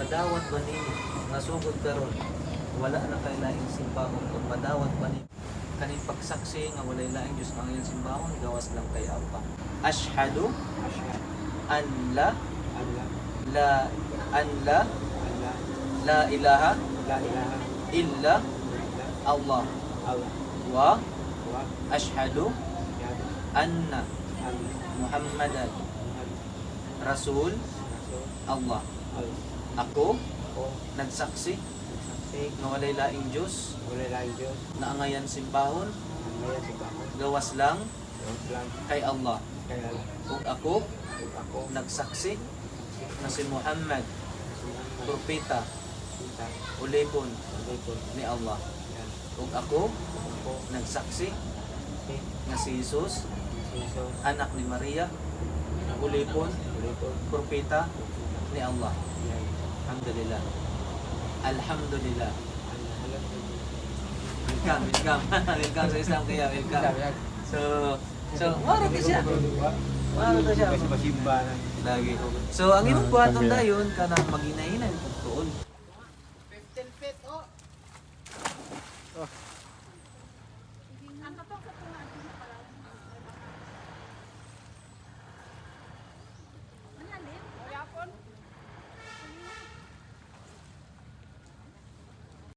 Madawat ba nimo nga sugod karon wala na kay laing simbahon, ug madawat ba nimo kaning pagsaksi nga walay laing Dios nga angayang simbahon gawas lang kay Allah? Ashhadu Ashhadu an la an la la an la an la la ilaha la ilaha illa illa Allah Allah wa wa ashhadu ashhadu anna anna Muhammadan Muhammad Rasul Rasul Allah. Allah. Ako Ako nagsaksi nagsaksi nga walay laing Dios walay laing Diyos nga angayan simbahon ang ngayon sa bakon gawas lang gawas lang kay Allah. Kay Allah. Ug ako Ug ako nagsaksi nagsaksi nga si Muhammad na si Muhammad propeta, Propeta, ulipon ulipon ni Allah. Yan. Ug ako Ug ako nagsaksi nagsaksi nga si Jesus na si Jesus anak ni Maria, ulipon, ulipon, propeta propeta ni Allah. Yan. Alhamdulillah. Alhamdulillah. Alhamdulillah. Welcome, welcome. Welcome sa Islam, kaya welcome. So, mara to siya. Mara to siya. Kasi masimba na. Lagi. So, ang imong buhaton dayon kanang maginahinay pagtuon.